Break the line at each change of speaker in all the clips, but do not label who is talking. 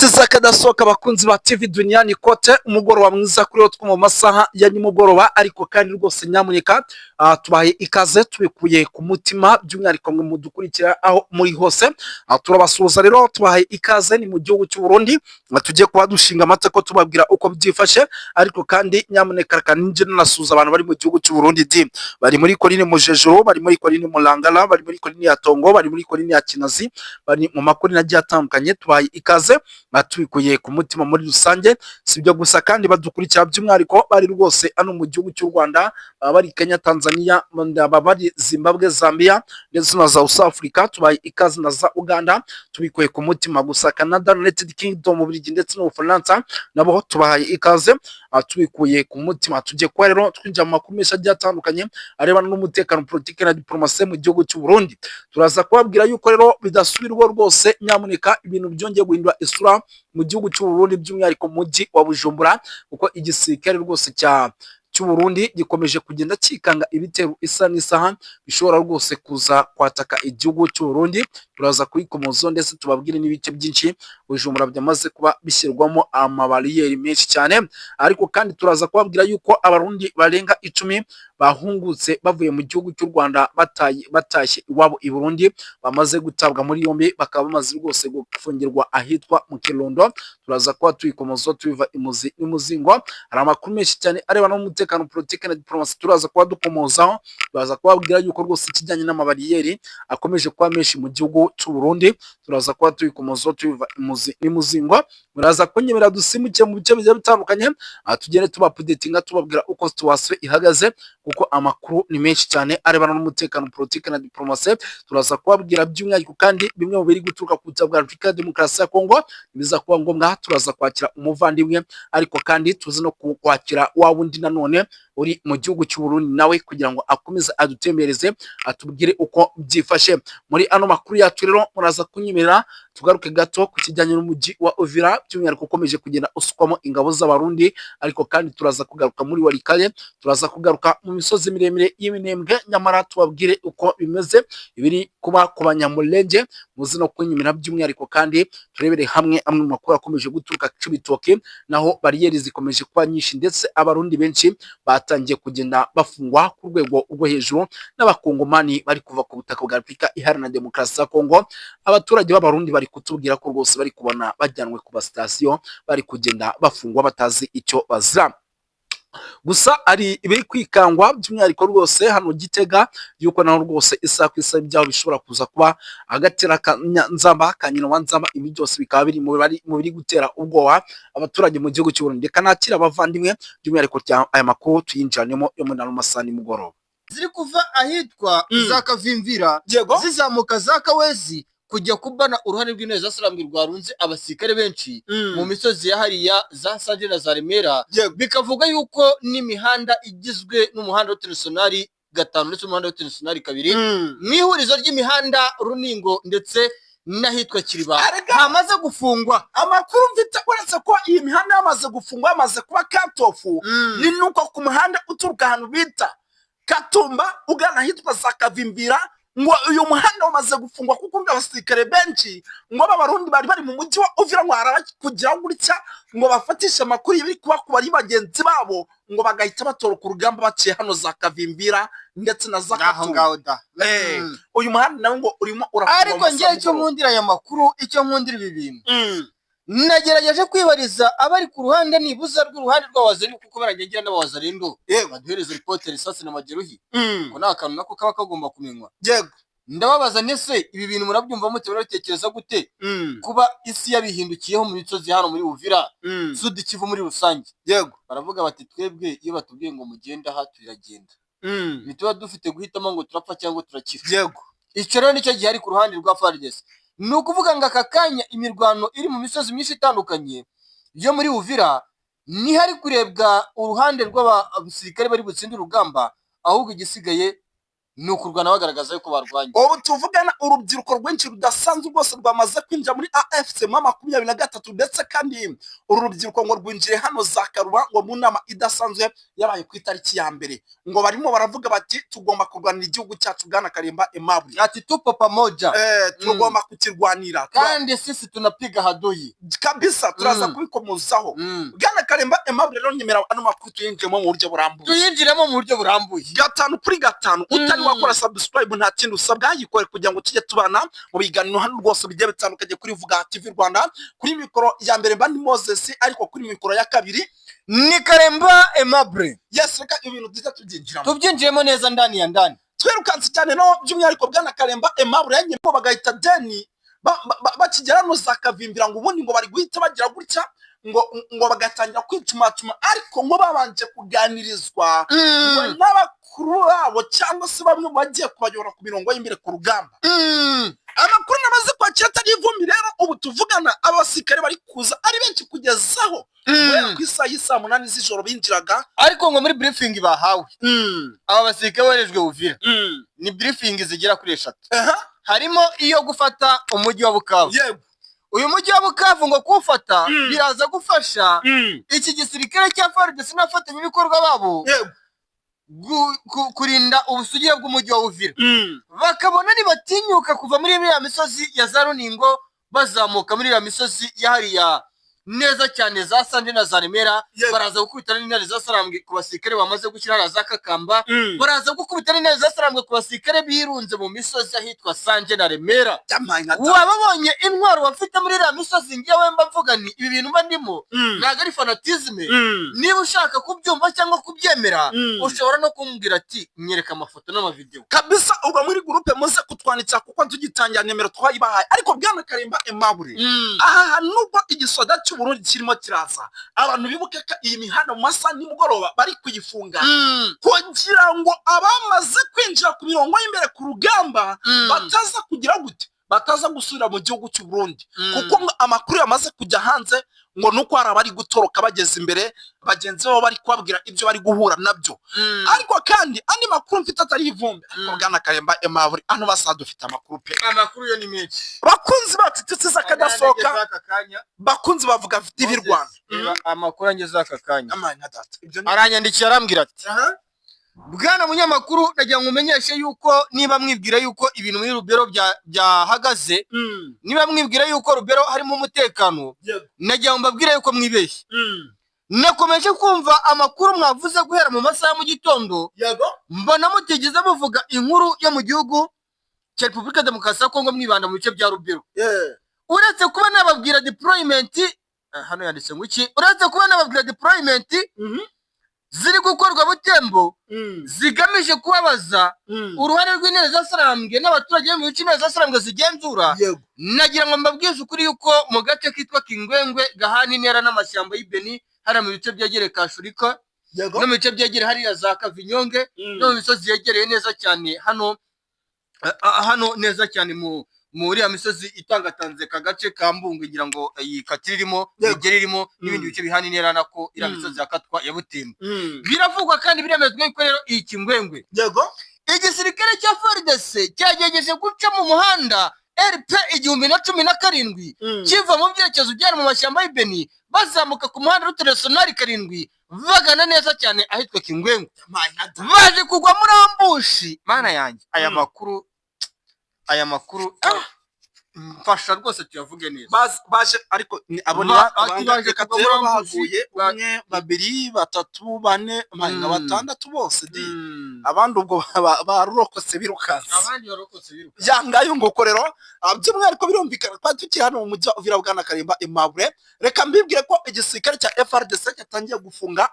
Inshuti z'akadasohoka, abakunzi ba TV Duniani Kote, umugoroba mwiza kuri two mu masaha ya nimugoroba. Ariko kandi rwose nyamuneka tubahaye ikaze tubikuye ku mutima, by'umwihariko mwe mudukurikira aho muri hose. Turabasuhuza rero, tubahaye ikaze. Ni mu gihugu cy'u Burundi tugiye kuba dushinga amatako, tubabwira uko byifashe. Ariko kandi nyamuneka reka ninjye nasuhuza abantu bari mu gihugu cy'u Burundi di bari muri komine Mujejuru, bari muri komine Mulangala, bari muri komine ya Tongo, bari muri komine ya Kinazi, bari mu makomine agiye atandukanye. Tubahaye ikaze tubikuye ku mutima muri rusange. Si ibyo gusa kandi, badukurikira by'umwihariko bari rwose hano mu gihugu cy'u Rwanda, baba bari Kenya, Tanzania, baba bari Zimbabwe, Zambia ndetse na South Africa, tubahaye ikaze, na za Uganda, tubikuye ku mutima gusa. Canada, United Kingdom, Bubiligi ndetse n'Ubufaransa nabo tubahaye ikaze tubikuye ku mutima. Tugiye kuba rero twinjira mu makuru menshi agiye atandukanye arebana n'umutekano, politiki na diplomasi mu gihugu cy'u Burundi. Turaza kubabwira yuko rero bidasubirwa rwose, nyamuneka, ibintu byongeye guhindura isura mu gihugu cy'u Burundi, by'umwihariko mu mujyi wa Bujumbura, kuko igisirikare rwose cya cy'u Burundi gikomeje kugenda kikanga ibitero isa n'isaha bishobora rwose kuza kwataka igihugu cy'u Burundi. Turaza kubikomozaho ndetse tubabwire n'ibice byinshi Bujumbura byamaze kuba bishyirwamo amabariyeri menshi cyane. Ariko kandi turaza kubabwira yuko Abarundi barenga 10 bahungutse bavuye mu gihugu cy'u Rwanda, batashye iwabo i Burundi, bamaze gutabwa muri yombi, bakaba bamaze rwose gufungirwa ahitwa mu Kirundo. Turaza kuba tuyikomozaho, tubiva imuzi n'umuzingo. Hari amakuru menshi cyane arebana n'umutekano, politiki na diplomasi turaza kuba dukomozaho. Turaza kubabwira yuko rwose ikijyanye n'amabariyeri akomeje kuba menshi mu gihugu cy'u Burundi. Turaza kuba tuyikomozaho, tubiva imuzi n'umuzingo. Muraza kunyemera dusimukiye mu bice bigiye bitandukanye, tugende tuba updatinga, tubabwira uko situation ihagaze, kuko amakuru ni menshi cyane arebana n'umutekano, politiki na diplomasi. Turaza kubabwira by'umwihariko kandi bimwe mu biri guturuka ku butaka bwa Repubulika ya Demokarasi ya Kongo. Biza kuba ngombwa turaza kwakira umuvandimwe, ariko kandi tuzi no kwakira wa wundi nanone uri mu gihugu cy'u Burundi nawe, kugira ngo akomeze adutembereze, atubwire uko byifashe. Muri ano makuru yacu rero muraza kunyemerera tugaruke gato ku kijyanye n'umujyi wa Uvira, by'umwihariko ukomeje kugenda usukwamo ingabo z'Abarundi. Ariko kandi turaza kugaruka muri Walikale, turaza kugaruka mu misozi miremire y'Iminembwe, nyamara tubabwire uko bimeze, ibiri kuba ku Banyamulenge. Muzi no kunyemera by'umwihariko kandi turebere hamwe amwe mu makuru akomeje guturuka Cibitoke, naho bariyeri zikomeje kuba nyinshi, ndetse Abarundi benshi batangiye kugenda bafungwa ku rwego rwo hejuru n'Abakongomani bari kuva ku butaka bwa Repubulika Iharanira Demokarasi ya Kongo. Abaturage b'Abarundi bari kutubwira ko rwose bari kubona bajyanwe ku masitasiyo, bari kugenda bafungwa batazi icyo bazira. Gusa hari ibiri kwikangwa by'umwihariko rwose hano Gitega, yuko naho rwose isaha ku isaha ibyaho bishobora kuza kuba agatera nzamba ka nyina wa nzamba. Ibi byose bikaba biri mu biri gutera ubwoba abaturage mu gihugu cy'u Burundi. Reka nakira abavandimwe, by'umwihariko aya makuru tuyinjiranemo yo muri ano masaha nimugoroba.
Ziri kuva ahitwa za Kavimvira, zizamuka za Kawezi kujya kubana uruhare rw'intare za Sarambwe rwarunze abasirikare benshi mu misozi ya hariya za Sanje na za Remera. Bikavuga yuko n'imihanda igizwe n'umuhanda wa nationale 5 ndetse n'umuhanda wa nationale 2, mu ihurizo ry'imihanda Runingo ndetse n'ahitwa Kiriba hamaze gufungwa.
Amakuru mfite, uretse ko iyi mihanda yamaze gufungwa, yamaze kuba cut off, ni nuko ku muhanda uturuka ahantu bita Katumba ugana ahitwa za Kavimvira, ngo uyu muhanda wamaze gufungwa, kuko ngo abasirikare benshi ngo b'Abarundi bari bari mu mujyi wa Uvira ngo kugira gutya ngo bafatishe amakuru y'ibiri kuba ku bari bagenzi babo, ngo bagahita batoroka urugamba baciye hano za Kavimvira ndetse na za
ngaho
Katumba.
Ngaho da.
Uyu muhanda nawe ngo urimo urafungwa
Ariko
mu masaha
ngewe icyo
y'umugoroba.
nkundira aya makuru, icyo nkundira ibi bintu, nagerageje kwibariza abari ku ruhande nibuza rw'uruhande rw'Abazarendo, kuko baragenda n'Abazarendo baduhereza ripoti, risasi na majeruhi, ngo ni akantu nako kaba kagomba kumenywa. Ndababaza nese ibi bintu murabyumva mute, murabitekereza gute, kuba isi yabihindukiyeho mu misozi hano muri Uvira, Sud Kivu muri rusange? Baravuga bati: "Twebwe iyo batubwiye ngo mugende aha, turagenda. Ntituba dufite guhitamo ngo turapfa cyangwa turakira." Icyo rero nicyo gihari ku ruhande rwa FARDC. Ni ukuvuga ngo aka kanya imirwano iri mu misozi myinshi itandukanye yo muri Uvira, ntihari kurebwa uruhande rw'abasirikare bari butsinde urugamba, ahubwo igisigaye ni Ni ukurwana bagaragaza yuko barwanye.
Ubu tuvugana, urubyiruko rwinshi rudasanzwe rwose rwamaze kwinjira muri AFC M23, ndetse kandi uru rubyiruko ngo rwinjiye hano za Karuba, ngo mu nama idasanzwe yabaye ku itariki ya mbere, ngo barimo baravuga bati: "Tugomba kurwanira igihugu cyacu." Bwana Karimba Aimable.
Ati: "Tupo pamoja."
Tugomba kukirwanira.
Kandi sisi tunapiga adui.
Kabisa, turaza kubikomozaho. Bwana Karimba Aimable, rero nyemera ano makuru tuyinjiyemo mu buryo burambuye.
Tuyinjiremo mu buryo burambuye.
5 kuri 5. Utari wakora subscribe, nta kindi usabwa, yikore kugira ngo tujye tubana mu biganiro hano rwose bigiye bitandukanye kuri Vuga TV Rwanda. Kuri mikoro ya mbere mba ni Moses, ariko kuri mikoro ya kabiri
ni Karemba Aimable.
Yes, reka ibintu byiza tubyinjiramo.
Tubyinjiyemo neza ndani ya ndani.
Twirukanse cyane no by'umwihariko bwana Karemba Aimable yanyemo bagahita deni bakigera hano za Kavimbira, ngo ubundi ngo bari guhita bagira gutya ngo bagatangira kwicumatuma, ariko ngo babanje kuganirizwa ngo n'abakuru babo cyangwa se bamwe mu bagiye kubayobora ku mirongo y'imbere ku rugamba. Amakuru namaze kwakira atari ivumbi rero, ubu tuvugana abasirikare bari kuza ari benshi, kugezaho guhera ku isaha y'isaa 8 z'ijoro binjiraga.
Ariko ngo muri briefing bahawe aba basirikare boherejwe Uvira, ni briefing zigera kuri 3. Harimo iyo gufata umujyi wa Bukavu. Uyu mujyi wa Bukavu ngo kuwufata biraza gufasha iki gisirikare cya FARDC n'abafatanyabikorwa babo kurinda ubusugire bw'umujyi wa Uvira. Bakabona nibatinyuka kuva muri iriya misozi ya za Runingo, bazamuka muri iriya misozi ya hariya neza cyane za Sande na za Remera, baraza gukubita n'intare za Sarambwe ku basirikare bamaze gushyira hariya za Kakamba. Baraza gukubita n'intare za Sarambwe ku basirikare birunze mu misozi ahitwa Sanje na Remera.
Yampaye nka data.
Wababonye intwaro bafite muri iriya misozi? Ngewe mba mvuga ni ibi bintu mba ndimo ntabwo ari fanatisme. Niba ushaka kubyumva cyangwa kubyemera, ushobora no kumbwira ati: "Nyereka amafoto n'amavidewo."
Kabisa, ubwo muri groupe muze kutwandikira, kuko tugitangira nimero twayibahaye. Ariko bwana Karimba Aimable, aha hantu nubwo igisoda cy'Uburundi kirimo kiraza, abantu bibuke ko iyi mihanda mu masaha nimugoroba bari kuyifunga kugira ngo abamaze kwinjira ku mirongo y'imbere ku rugamba bataza kugira gute, bataza gusubira mu gihugu cy'u Burundi, kuko ngo amakuru yamaze kujya hanze ngo nuko hari abari gutoroka bageze imbere, bagenzi babo bari kubabwira ibyo bari guhura nabyo. Ariko kandi andi makuru mfite atari ivumbi, ariko bwana Karemba Aimable, ano masaha dufite amakuru pe.
Amakuru yo ni menshi.
Bakunzi bacu, inshuti z'akadasohoka,
Aka kanya,
bakunzi bavuga TV Rwanda.
Reba amakuru angeze aka kanya.
Amaye nka data, ibyo ni
Aranyandikiye arambwira ati: "Bwana munyamakuru, ndagira ngo umenyeshe yuko niba mwibwira yuko ibintu muri Rubero byahagaze, niba mwibwira yuko Rubero harimo umutekano, nagira ngo mbabwire yuko mwibeshye. Nakomeje kumva amakuru mwavuze guhera mu masaha ya mu gitondo, mbona mutigeze muvuga inkuru yo mu gihugu cya Repubulika Demokarasi ya Kongo, mwibanda mu bice bya Rubero. Uretse kuba nababwira deployment," hano yanditse ngo iki, "uretse kuba nababwira deployment ziri gukorwa Butembo zigamije kubabaza uruhare rw'intare za Sarambwe n'abaturage bo mu bice intare za Sarambwe zigenzura, nagira ngo mbabwize ukuri yuko mu gace kitwa Kingwengwe gahana intera n'amashyamba y'Ibeni, hariya mu bice byegereye Kashurika no mu bice byegereye hariya za Kavinyonge no mu misozi yegereye neza cyane hano, hano neza cyane mu muri ya misozi itangatanze ka gace ka Mbungu, ngira ngo iyi Katiri irimo, Migeri irimo n'ibindi bice bihana intera nako iriya misozi ya Katwa ya Butembo. Biravugwa kandi biremezwa yuko rero iyi Kingwengwe igisirikare cya FARDC cyagerageje guca mu muhanda RP 1017 kiva mu byerekezo byari mu mashyamba y'Ibeni, bazamuka ku muhanda route nationale 7 bagana neza cyane ahitwa Kingwengwe, baje kugwa muri ambush." Mana yanjye, aya makuru, aya makuru, mfasha rwose tuyavuge neza.
Baje ariko ni abo ni
Ati baje
reka
kugwa
turebe
muri ambush,
bahaguye: umwe, babiri, batatu, bane, nka batandatu bose di. Abandi ubwo barokotse birukanse.
Abandi barokotse biruka.
Ya, ngayo nguko rero. By'umwihariko birumvikana twari tukiri hano mu mujyi wa Uvira. Bwana Karimba Aimable, reka mbibwire ko igisirikare cya FARDC cyatangiye gufunga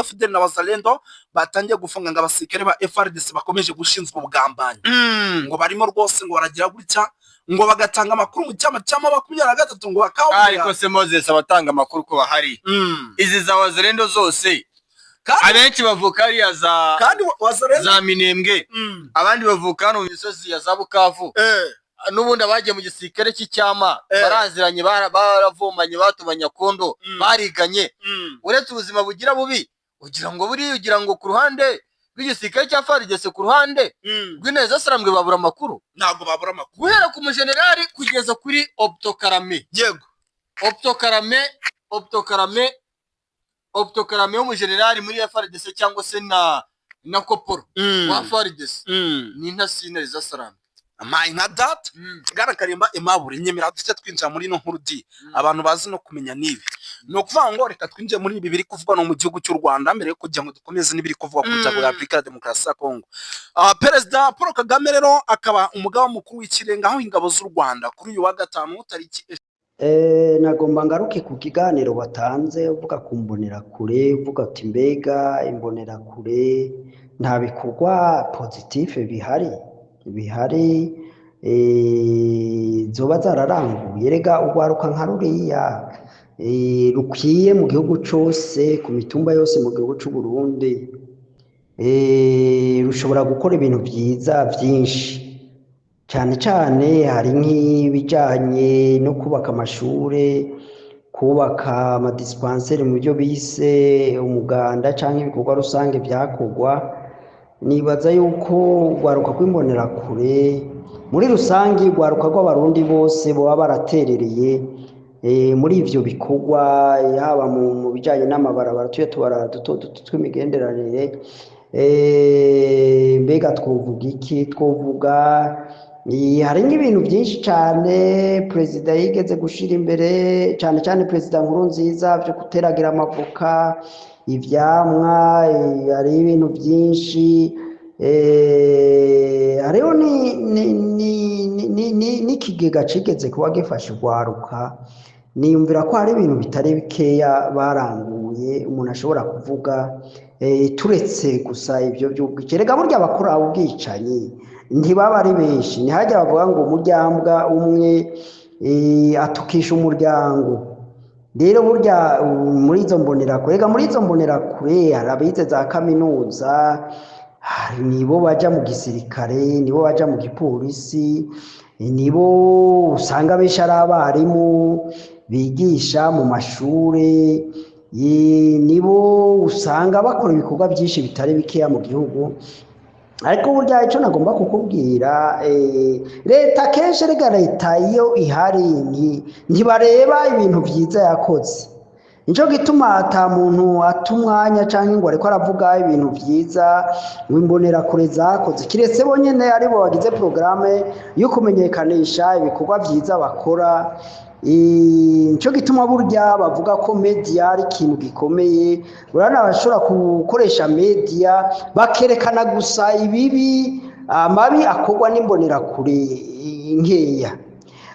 FDL na Wazalendo batangiye gufunga ngo abasirikare ba FARDC bakomeje gushinzwa ubugambanyi, ngo barimo rwose ngo baragira gutya ngo bagatanga amakuru mu cyama cya 23 ngo bakawubwira.
Ariko se Moses, abatanga amakuru ko bahari, izi za Wazalendo zose, abenshi bavuka hariya za
Kandi Wazalendo
za Minembwe, abandi bavuka hano mu misozi ya za Bukavu. N'ubundi abagiye mu gisirikare cy'icyama baraziranye, baravomanye, batumanye akondo, bariganye. Uretse ubuzima bugira bubi, ugira ngo buriya ugira ngo ku ruhande rw'igisirikare cya FARDC ku ruhande rw'Intare Sarambwe babura amakuru?
Ntabwo babura amakuru.
Guhera ku mujenerali kugeza kuri optokarame. Optokarame, optokarame, optokarame w'umujenerali muri FARDC cyangwa se na koporo wa FARDC ni intasi y'Intare Sarambwe.
Amaye nka data. Bwana Karimba Aimable, nyemera duce twinjira muri ino nkuru di abantu bazi no kumenya n'ibi. Ni ukuvuga ngo reka twinjire muri ibi biri kuvugwa no mu gihugu cy'u Rwanda mbere yo kugira ngo dukomeze n'ibiri kuvugwa ku butaka bwa Afurika ya Demokarasi ya Kongo. Perezida Paul Kagame rero akaba umugaba mukuru w'ikirenga aho ingabo z'u Rwanda kuri uyu wa gatanu tariki
Nagomba ngaruke ku kiganiro watanze uvuga ku mbonerakure, uvuga uti mbega imbonerakure nta bikorwa positif bihari zoba zararanguye? Rega urwaruka nka ruriya rukwiye mu gihugu cose, ku mitumba yose mu gihugu c'u Burundi, rushobora gukora ibintu vyiza vyinshi. Cyane cyane hari nk'ibijyanye no kubaka amashure, kubaka amadispensaires mu byo bise umuganda cyangwa ibikorwa rusange byakorwa. Nibaza yuko urwaruka rw'imbonerakure muri rusange, urwaruka rw'Abarundi bose baba baraterereye muri ivyo bikorwa, haba mu bijyanye n'amabarabara, tuye tubarabara duto duto tw'imigenderanire. Mbega twovuga iki? Twovuga hari nk'ibintu byinshi cyane perezida yigeze gushira imbere, cyane cyane Perezida Nkurunziza, byo guteragira amavoka, ivyamwa. Hari ibintu byinshi, hariho n'ikigega cigeze kuba gifasha urwaruka. Niyumvira ko hari ibintu bitari bikeya baranguye umuntu ashobora kuvuga, turetse gusa ibyo by'ubwicanyi. Rega burya abakora ubwicanyi ntibaba ari benshi. Ntihajya bavuga ngo umuryambwa umwe atukisha umuryango. Rero burya muri izo mbonerakure, rega muri izo mbonerakure hari abize za kaminuza, nibo baja mu gisirikare, nibo baja mu gipolisi, nibo usanga benshi ari abarimu bigisha mu mashure, nibo usanga bakora ibikorwa byinshi bitari bikeya mu gihugu. Ariko burya icyo nagomba kukubwira, leta kenshi, rega leta iyo ihari ntibareba ibintu byiza yakoze. Nico gituma ata muntu ata umwanya canke ngo ariko aravuga ibintu vyiza ngo imbonerakure zakoze, kiretse bo nyene aribo bagize porogaramu yo kumenyekanisha ibikorwa vyiza bakora. Nico gituma burya bavuga ko media ari ikintu gikomeye. Urabona bashobora gukoresha media bakerekana gusa ibibi, amabi akorwa n'imbonerakure nkeya.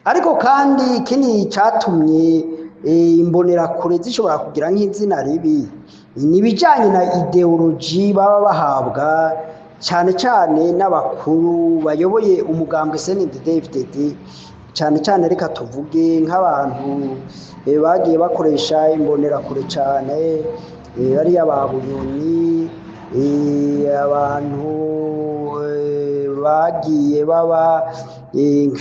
Ariko kandi ikindi catumye imbonerakure zishobora kugira nk'izina ribi ni ibijanye na idéologie baba bahabwa cyane cyane n'abakuru bayoboye umugambwe CNDD-FDD. Cyane cyane reka tuvuge nk'abantu bagiye bakoresha imbonerakure cyane, bariya ba Bunyoni, abantu bagiye baba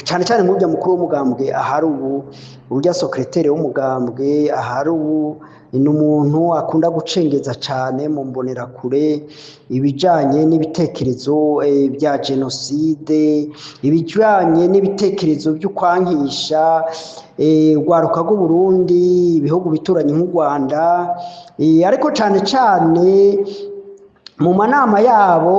cyane cyane nk'urya mukuru w'umugambwe ahari ubu, urya secrétaire w'umugambwe ahari ubu, ni umuntu akunda gucengeza cyane mu mbonerakure ibijyanye n'ibitekerezo bya jenoside, ibijyanye n'ibitekerezo byo kwankisha urwaruka rw'Uburundi ibihugu bituranye nk'u Rwanda. Ariko cyane cyane mu manama yabo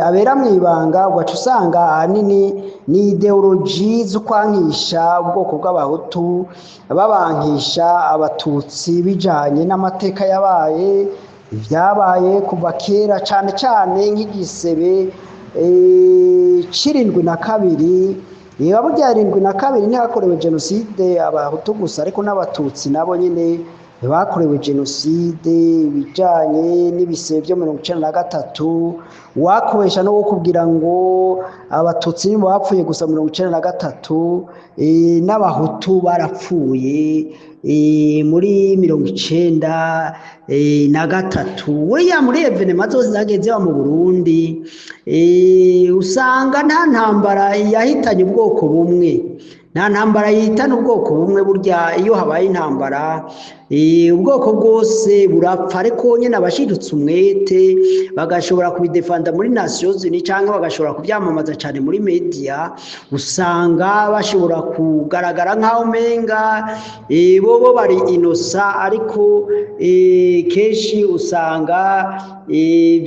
abera mu ibanga, ugaca usanga ahanini ni idéologie zo kwankisha ubwoko bw'Abahutu, babankisha Abatutsi, bijanye n'amateka yabaye, ibyabaye kuva kera, cyane cyane nk'igisebe c'72. Niba burya 72 ntihakorewe jenoside Abahutu gusa, ariko n'Abatutsi nabo nyine bakorewe jenoside. Ibijyanye n'ibisebe byo 93, wakoresha no kukubwira ngo Abatutsi nibo bapfuye gusa 93, n'Abahutu barapfuye muri 93. Buriya muri événements zose zagiye ziba mu Burundi, usanga nta ntambara yahitanye ubwoko bumwe. Nta ntambara yihitana ubwoko bumwe. Burya iyo habaye intambara, ubwoko bwose burapfa, ariko nyine abashidutse umwete bagashobora kubidefanda muri Nations Unies cyangwa bagashobora kubyamamaza cyane muri media, usanga bashobora kugaragara nk'aho umenga bobo bari innocents, ariko kenshi usanga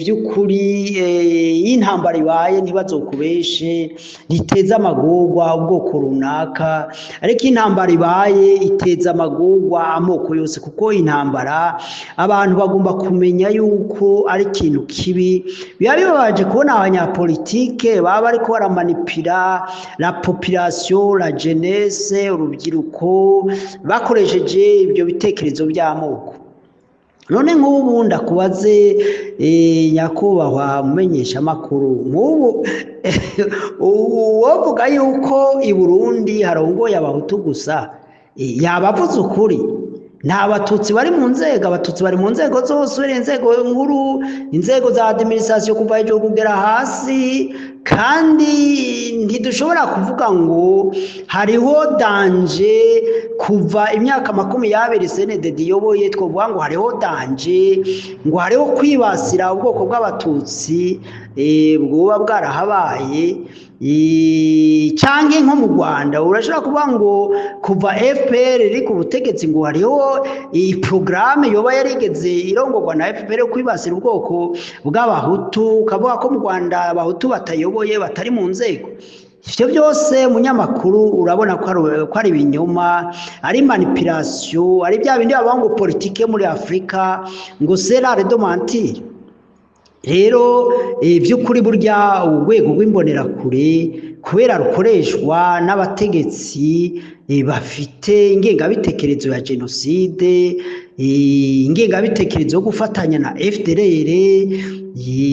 by'ukuri iyo intambara ibaye, ntibazokubeshe, ntiteza amagorwa ubwoko runaka, ariko intambara ibaye iteza amagorwa amoko yose, kuko intambara abantu bagomba kumenya yuko ari ikintu kibi. Biba bibabaje kubona abanyapolitike baba bariko baramanipira la population, la jeunesse, urubyiruko, bakoresheje ibyo bitekerezo by'amoko. None nk'ubu ndakubaze, nyakubahwa mumenyeshamakuru, nk'ubu uwovuga yuko i Burundi harongoye Abahutu gusa, yaba avuze ukuri? Nta Batutsi bari mu nzego? Abatutsi bari mu nzego zose, uhereye inzego nkuru, inzego za administration, kuva hejuru kugera hasi. Kandi ntidushobora kuvuga ngo hariho danger kuva imyaka 20 CNDD iyoboye, twovuga ngo hariho danger, ngo hariho kwibasira ubwoko bw'Abatutsi bwoba bwarahabaye. Canke nko mu Rwanda urashobora kuvuga ngo kuva FPR iri ku butegetsi ngo hariho iyi porogaramu yoba yarigeze irongorwa na FPR yo kwibasira ubwoko bw'Abahutu, ukavuga ko mu Rwanda Abahutu batayoboye, batari mu nzego. Ivyo byose, munyamakuru, urabona ko ari ibinyoma, ari manipulation, ari bya bindi bavuga ngo politike muri Afurika ngo c'est l'art de mentir. Rero by'ukuri burya urwego rw'Imbonerakure, kubera rukoreshwa n'abategetsi bafite ingengabitekerezo ya jenoside, ingengabitekerezo yo gufatanya na FDLR,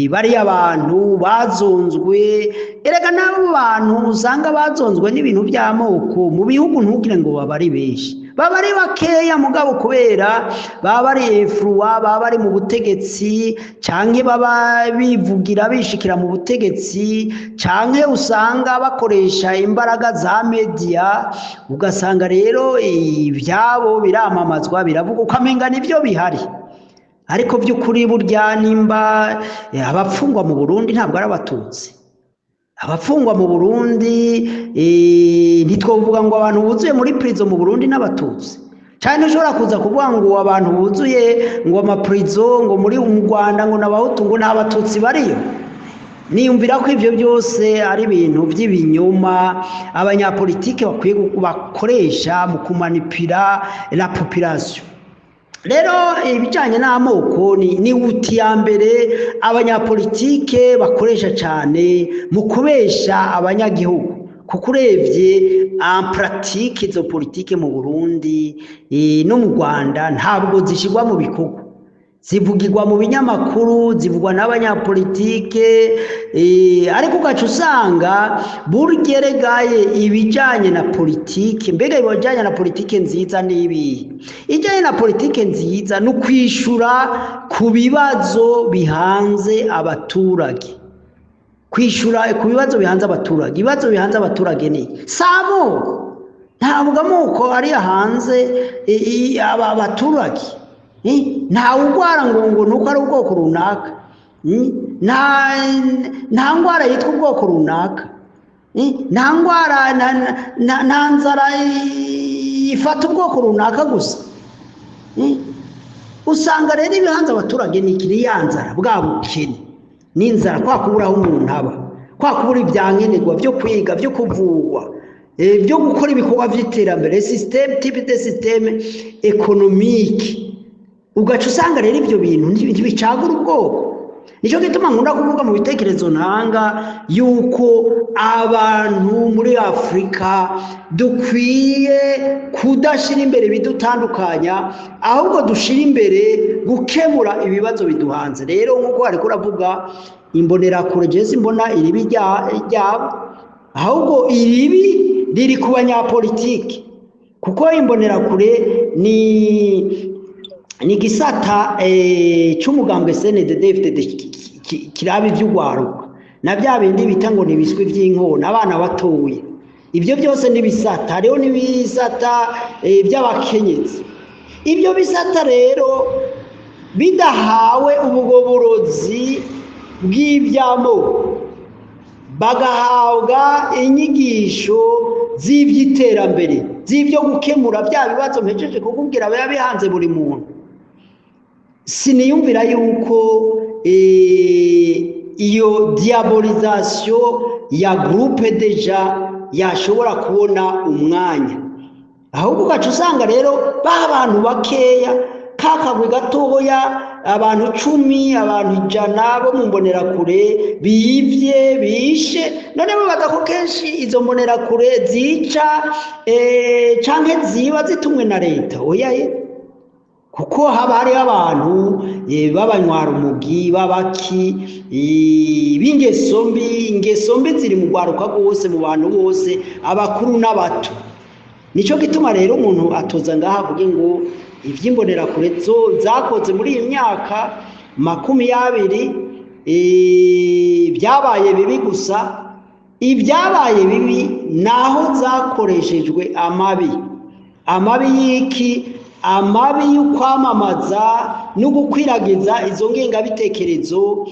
bariya bantu bazonzwe. Erega n'abo bantu usanga bazonzwe n'ibintu by'amoko mu bihugu, ntugire ngo baba ari benshi, baba ari bakeya, mugabo kubera baba bari influents, baba bari mu butegetsi, canke baba bivugira bishikira mu butegetsi, canke usanga bakoresha imbaraga za media, ugasanga rero ibyabo biramamazwa, biravuga, ukamenga nivyo bihari. Ariko by'ukuri burya nimba abapfungwa mu Burundi ntabwo ari Abatutsi abapfungwa mu Burundi, ntitwovuga ngo abantu buzuye muri prison mu Burundi n'Abatutsi. Cyane ushobora kuza kuvuga ngo abantu buzuye ngo amaprison ngo muri mu Rwanda ngo n'Abahutu, ngo nta Batutsi bariyo. Niyumvira ko ibyo byose ari ibintu by'ibinyoma abanyapolitike bakwiye bakoresha mu kumanipira la population. Rero ibijyanye n'amoko ni outil ya mbere abanyapolitike bakoresha cyane mu kubesha abanyagihugu, kuko urebye en pratique izo politike mu Burundi no mu Rwanda ntabwo zishyirwa mu bikorwa. Zivugirwa mu binyamakuru, zivugwa n'abanyapolitike, ariko ugaca usanga burya eregaye ibijyanye na politike, mbega ibijyanye na politike nziza ni ibihe? Ijyanye na politike nziza ni ukwishura ku bibazo bihanze abaturage, kwishura ku bibazo bihanze abaturage. Ibibazo bihanze abaturage ni si amoko, ntabwo amoko ari hanze aba abaturage. Ntawe urwara ngo nuko ari ubwoko runaka. Nta ndwara yitwa ubwoko runaka. Nta ndwara, nta nzara ifata ubwoko runaka gusa. Usanga rero ibihanze abaturage ni ikiri? Ya nzara, bwa bukene n'inzara, kwa kubura aho umuntu aba, kwa kubura ibyankenerwa byo kwiga, byo kuvurwa, byo gukora ibikorwa by'iterambere, système, type de système économique. Ugaca usanga rero ibyo bintu ntibicagura ubwoko. Nicyo gituma nkunda kuvuga mu bitekerezo ntanga yuko abantu muri Afurika dukwiye kudashyira imbere ibidutandukanya, ahubwo dushyira imbere gukemura ibibazo biduhanze. Rero nk'uko wari kuravuga Imbonerakure, jewe mbona iribi ryabo, ahubwo iribi riri ku banyapolitiki, kuko Imbonerakure ni igisata c'umugambwe CNDD-FDD kiraba ivy'urwaruka na bya bindi bita ngo ni ibiswi vy'inkona, abana batoya. Ibyo byose n'ibisata, hariho n'ibisata by'abakenyezi. Ibyo bisata rero bidahawe ubugoborozi bw'iby'amoko, bagahabwa inyigisho z'iby'iterambere, z'ibyo gukemura bya bibazo mpejeje kukubwira biba bihanze buri muntu, siniyumvira yuko iyo diabolisation ya groupe déjà yashobora kubona umwanya. Ahubwo ugaca usanga rero ba bantu bakeya, ka kagwi gatoya, abantu 10, abantu 100 bo mu mbonerakure bivye, bishe. None bibaza ko kenshi izo mbonerakure zica canke ziba zitumwe na leta? Oya ye, kuko haba hariho abantu b'abanywarumogi, b'abaki, b'ingeso mbi. Ingeso mbi ziri mu rwaruka rwose, mu bantu bose, abakuru n'abato. Nico gituma rero umuntu atoza ngaha avuge ngo ivy'imbonerakure zo zakoze muri iyi myaka 20 byabaye bibi gusa. Ibyabaye bibi naho zakoreshejwe amabi. Amabi y'iki? Amabi y'ukwamamaza no gukwiragiza izo ngengabitekerezo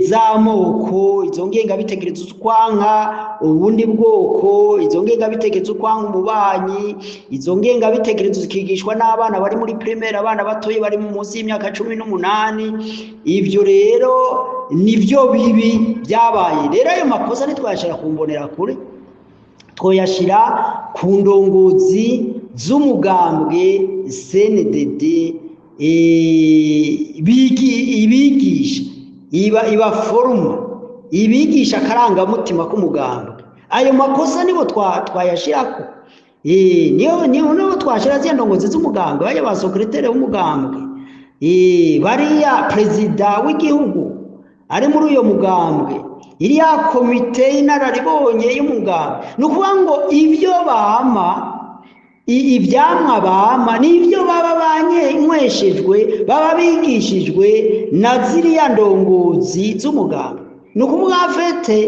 z'amoko, izo ngengabitekerezo z'ukwanka ubundi bwoko, izo ngengabitekerezo z'ukwanka umubanyi. Izo ngengabitekerezo zikigishwa n'abana bari muri primaire, abana batoyi bari munsi y'imyaka 18. Ivyo rero nivyo bibi byabaye. Rero ayo makosa ntitwayashira ku mbonerakure, twoyashira ku ndongozi z'umugambwe CNDD, ibigisha, ibaforuma, ibigisha akarangamutima k'umugambwe. Ayo makosa nibo twayashirako, niyo twashira ziriya ndongozi z'umugambwe, bajya ba secrétaire w'umugambwe, bariya perezida w'igihugu ari muri uyo mugambwe, iriya komite y'inararibonye y'umugambwe. Ni ukuvuga ngo ibyo bama, ivyamwa bama, n'ibyo baba banyweshejwe, baba bigishijwe na ziriya ndongozi z'umugambwe. Ni ukuvuga afete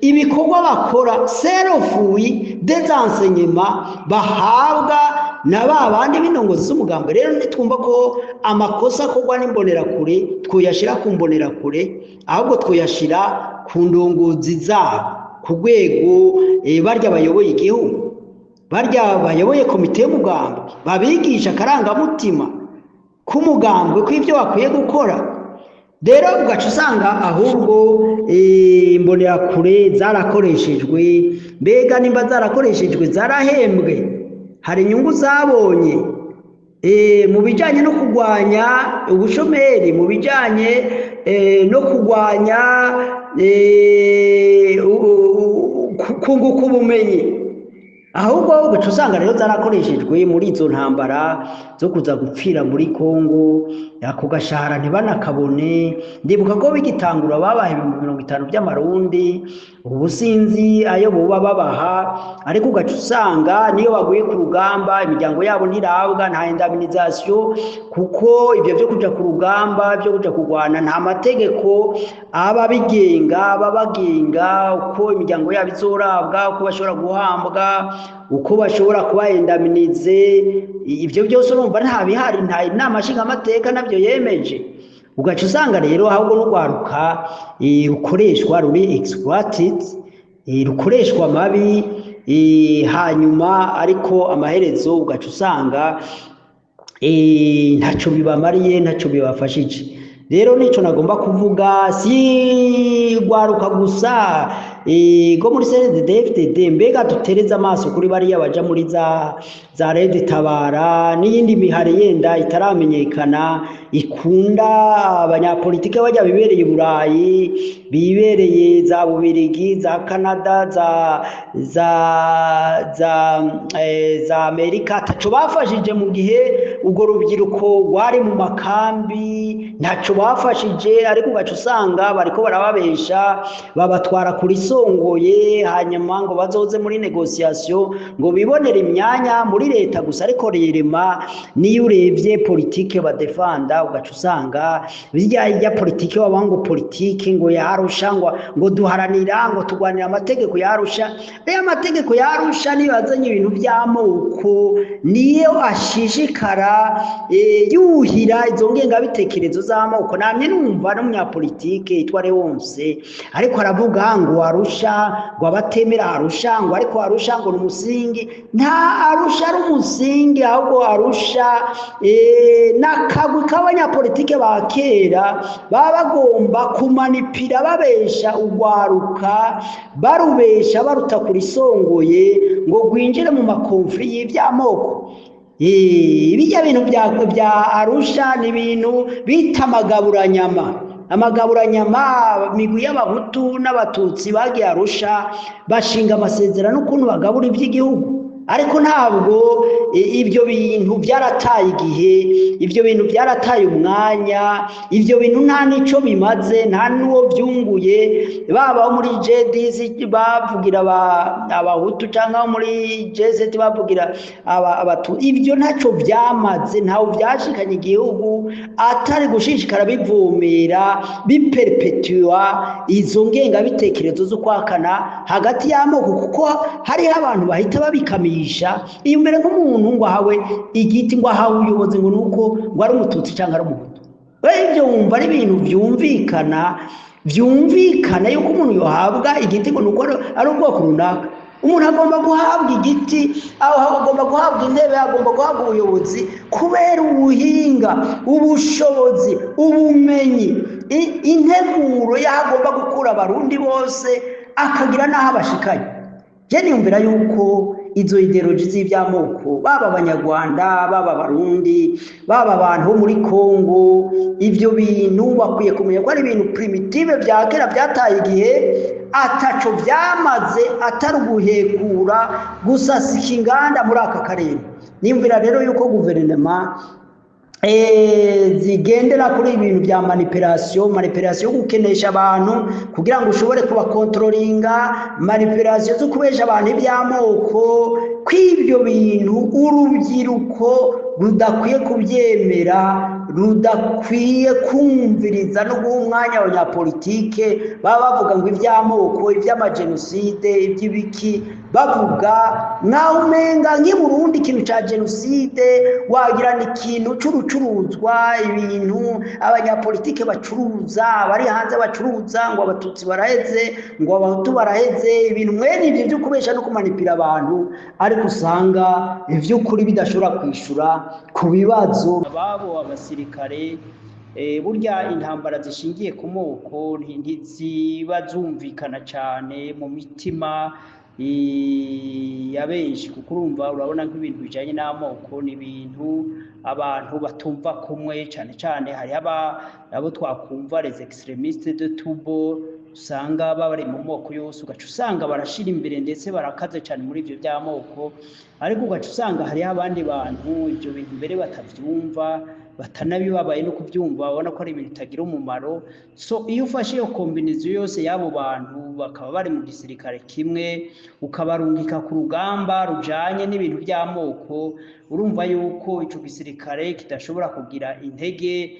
ibikorwa bakora c'est le fruit des enseignements bahabwa na ba bandi b'indongozi z'umugambwe. Rero ntitwumva ko amakosa akorwa n'imbonerakure twoyashira ku mbonerakure, ahubwo twoyashira ku ndongozi zabo, ku rwego barya bayoboye igihugu, barya bayoboye komite y'umugambwe, babigisha akarangamutima k'umugambwe, kw'ibyo bakwiye gukora. Rero ugaca usanga ahubwo imbonerakure zarakoreshejwe. Mbega nimba zarakoreshejwe, zarahembwe? Hari inyungu zabonye mu bijyanye no kurwanya ubushomeri, mu bijyanye no kurwanya kunguka ubumenyi? Ahubwo ugaca usanga rero zarakoreshejwe muri izo ntambara zo kuza gupfira muri Kongo, ako gashahara ntibanakabone. Ndibuka ko bigitangura babaha 50,000 by'amarundi, ubu sinzi ayo boba babaha. Ariko ugaca usanga niyo baguye ku rugamba, imiryango yabo ntirabwa, nta indemnisation, kuko ibyo byo kuja ku rugamba, byo kuja kurwana, nta mategeko aba abigenga, aba bagenga uko imiryango yabo izorabwa, uko bashobora guhambwa, uko bashobora kuba indemnisés. Ibyo byose urumva nta bihari, nta inama nshingamateka nabyo yemeje. Ugaca usanga rero ahubwo n'urwaruka rukoreshwa, ruri exploited, rukoreshwa amabi. Hanyuma ariko amaherezo ugaca usanga ntaco bibamariye, ntaco bibafashije. Rero nico nagomba kuvuga, si rwaruka gusa go muri CNDD-FDD. Mbega dutereze amaso kuri bariya baja muri za Red Tabara n'iyindi mihari yenda itaramenyekana ikunda abanyapolitike bajya bibereye i Burayi, bibereye za Bubirigi, za Canada, za Amerika, ataco bafashije mu gihe Urwo rubyiruko rwari mu makambi ntaco bafashije, ariko ugaca usanga bariko barababesha, babatwara kuri songoye, hanyuma ngo bazoze muri négociation ngo bibonere imyanya muri leta gusa. Ariko rerema niyo urebye politike badefanda, ugaca usanga birya ya politike waba ngo politike ngo yarusha, ngo duharanira, ngo turwanira amategeko yarusha. Rero amategeko yarusha niyo yazanye ibintu by'amoko, niyo ashishikara yuhira izo ngengabitekerezo z'amoko. Namye numva n'umunyapolitike yitwa Leonce ariko aravuga ngo Arusha, ngo abatemera Arusha, ngo ariko Arusha ngo ni umusingi. Nta Arusha ari umusingi, ahubwo Arusha n'akagwi k'abanyapolitike ba kera baba bagomba kumanipira, babesha urwaruka, barubesha baruta kurisongoye ngo rwinjire mu ma conflits y'ivy'amoko. Bijya bintu bya Arusha ni ibintu bita amagaburanyama. Amagaburanyama, migwi y'Abahutu n'Abatutsi bagiye Arusha bashinga amasezerano ukuntu bagabura iby'igihugu, ariko ntabwo ibyo bintu byarataye igihe, ibyo bintu byarataye umwanya, ibyo bintu nta n'ico bimaze, nta n'uwo byunguye. Baba abo muri G10 bavugira Abahutu cyangwa abo muri G7 bavugira Abatutsi, ibyo ntacyo byamaze, ntawe byashikanye igihugu, atari gushishikara bivumera, biperpetua izo ngengabitekerezo zo kwakana hagati y'amoko, kuko hariho abantu bahita babikamisha. Iyo mbere nk'umuntu ngo ahawe igiti, ngo ahawe ubuyobozi, ngo nuko ngo ari Umututsi cyangwa ari Umuhutu. We ibyo wumva ari ibintu byumvikana yuko umuntu yohabwa igiti ngo nuko ari ubwoko runaka? Umuntu agomba guhabwa igiti, aho agomba guhabwa intebe, agomba guhabwa ubuyobozi kubera ubuhinga, ubushobozi, ubumenyi, integuro y'aho agomba gukura Abarundi bose akagira n'aho abashikanye. Je niyumvira yuko izo idéologies z'iby'amoko, baba Abanyarwanda, baba Abarundi, baba abantu bo muri Kongo, ibyo bintu bakwiye kumenya ko ari ibintu primitive bya kera byataye igihe, ataco byamaze atari uguhekura, gusasika inganda muri aka karere. Niyumvira rero yuko guverinoma zigendera kuri ibintu bya manipulation, manipulation yo gukenesha abantu kugira ngo ushobore kubakontrolinga, manipulation zo kubesha abantu iby'amoko, kw'ibyo bintu urubyiruko rudakwiye kubyemera, rudakwiye kumviriza no guha umwanya abanyapolitike baba bavuga ngo iby'amoko, iby'amajenoside, iby'ibiki, bavuga nkaho umenga nk'i Burundi ikintu cya jenoside wagira ni ikintu c'urucuruzwa, ibintu abanyapolitike bacuruza, abari hanze bacuruza, ngo Abatutsi baraheze, ngo Abahutu baraheze, ibintu mwene ibyo byo kubesha no kumanipira abantu, ariko usanga ivy'ukuri bidashobora kwishura ku bibazo. Ababo abasirikare, burya intambara zishingiye ku moko ntiziba zumvikana cyane mu mitima ya benshi, kuko urumva urabona nk'ibintu bijanye n'amoko ni ibintu abantu batumva kumwe. Cyane cyane hariho abo twakumva les extrémistes de tubo, usanga bari mu moko yose, ugaca usanga barashira imbere ndetse barakaze cyane muri ivyo by'amoko. Ariko ugaca usanga hariho abandi bantu ibyo bintu mbere batavyumva, batanabibabaye no kubyumva, babona ko ari ibintu bitagira umumaro. So iyo ufashe iyo combinaison yose y'abo bantu bakaba bari mu gisirikare kimwe, ukabarungika ku rugamba rujanye n'ibintu by'amoko, urumva yuko ico gisirikare kidashobora kugira intege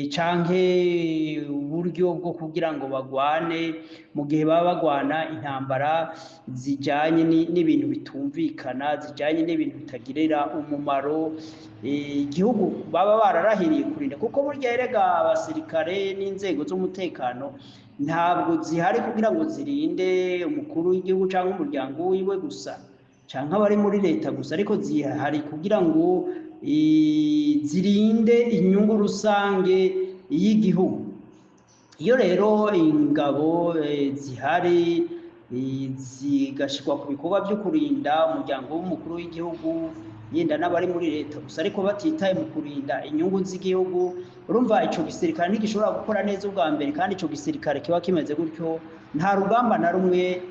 canke uburyo bwo kugira ngo bagwane, mu gihe baba bagwana intambara zijanye n'ibintu bitumvikana, zijanye n'ibintu bitagirira umumaro igihugu baba bararahiriye kurinda. Kuko burya erega abasirikare n'inzego z'umutekano ntabwo zihari kugira ngo zirinde umukuru w'igihugu cyangwa umuryango wiwe gusa cyangwa abari muri leta gusa, ariko zihari kugira ngo zirinde inyungu rusange y'igihugu. Iyo rero ingabo zihari zigashyirwa ku bikorwa byo kurinda umuryango w'umukuru w'igihugu, yenda n'abari muri leta gusa, ariko batitaye mu kurinda inyungu z'igihugu, urumva ico gisirikare ntigishobora gukora neza ubwa mbere. Kandi ico gisirikare kiba kimeze gutyo nta rugamba na rumwe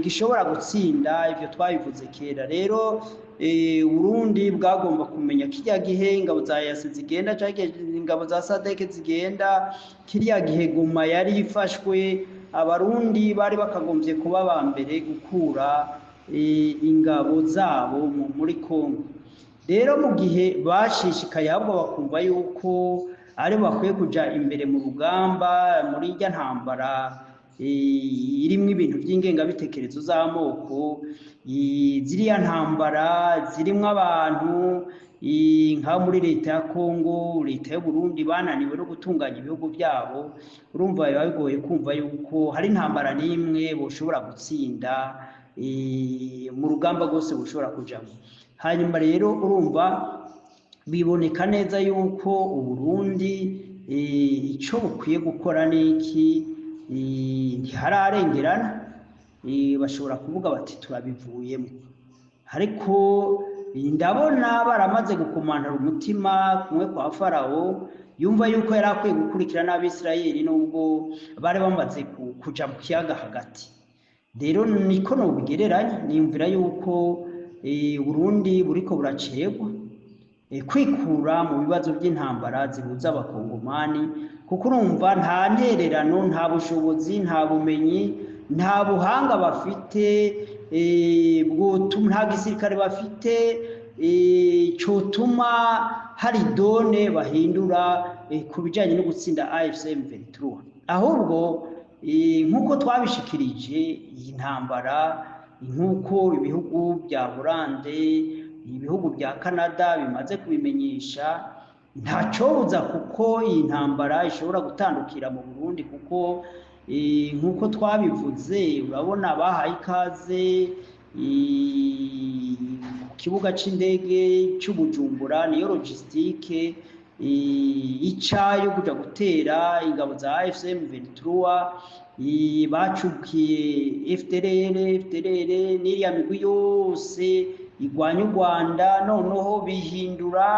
gishobora gutsinda. Ibyo twabivuze kera rero.
Burundi bwagomba kumenya kirya gihe ingabo za EAC zigenda canke ingabo za SADC zigenda, kiriya gihe Goma yari ifashwe, Abarundi bari bakagombye kuba ba mbere gukura ingabo zabo muri Kongo. Rero mu gihe bashishikaye, ahubwo bakumva yuko ari bakwiye kuja imbere mu rugamba muri irya ntambara irimwo ibintu by'ingengabitekerezo z'amoko, ziriya ntambara zirimwo abantu nka muri leta ya Kongo, leta y'u Burundi bananiwe no gutunganya ibihugu byabo, urumva biba bigoye kumva yuko hari intambara n'imwe boshobora gutsinda mu rugamba rwose boshobora kujamo. Hanyuma rero urumva biboneka neza yuko Uburundi ico bukwiye gukora niki, ntihararengerana, bashobora kuvuga bati turabivuyemo, ariko ndabona baramaze gukomantara umutima kumwe kwa Farawo, yumva yuko yari akwiye gukurikira n'Abisirayeli nubwo bari bamaze kuja mu kiyaga hagati. Rero niko nobigereranya, niyumvira yuko Burundi buriko buracerwa kwikura mu bibazo by'intambara zihuza Abakongomani, kuko urumva nta ntererano, nta bushobozi, nta bumenyi, nta buhanga bafite, nta gisirikare bafite cotuma hari done bahindura ku bijanye no gutsinda AFC M23. Ahubwo nk'uko twabishikirije, iyi ntambara, nk'uko ibihugu bya Holande, ibihugu bya Canada bimaze kubimenyesha, ntacobuza kuko iyi ntambara ishobora gutandukira mu Burundi, kuko nk'uko twabivuze, urabona bahaye ikaze ku kibuga c'indege c'Ubujumbura, niyo logistique ica yo kuja gutera ingabo za AFC M23, bacukiye FDLR, FDLR n'iriya migwi yose igwanya u Rwanda, noneho bihindura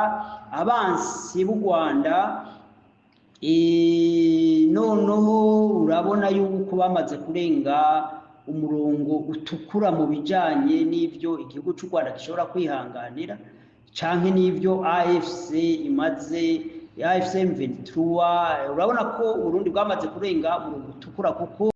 abansi b'u Rwanda. Noneho urabona yuko bamaze kurenga umurongo utukura mu bijanye n'ivyo igihugu c'u Rwanda gishobora kwihanganira, canke n'ivyo AFC imaze, AFC M23. Urabona ko Burundi bwamaze kurenga umurongo utukura kuko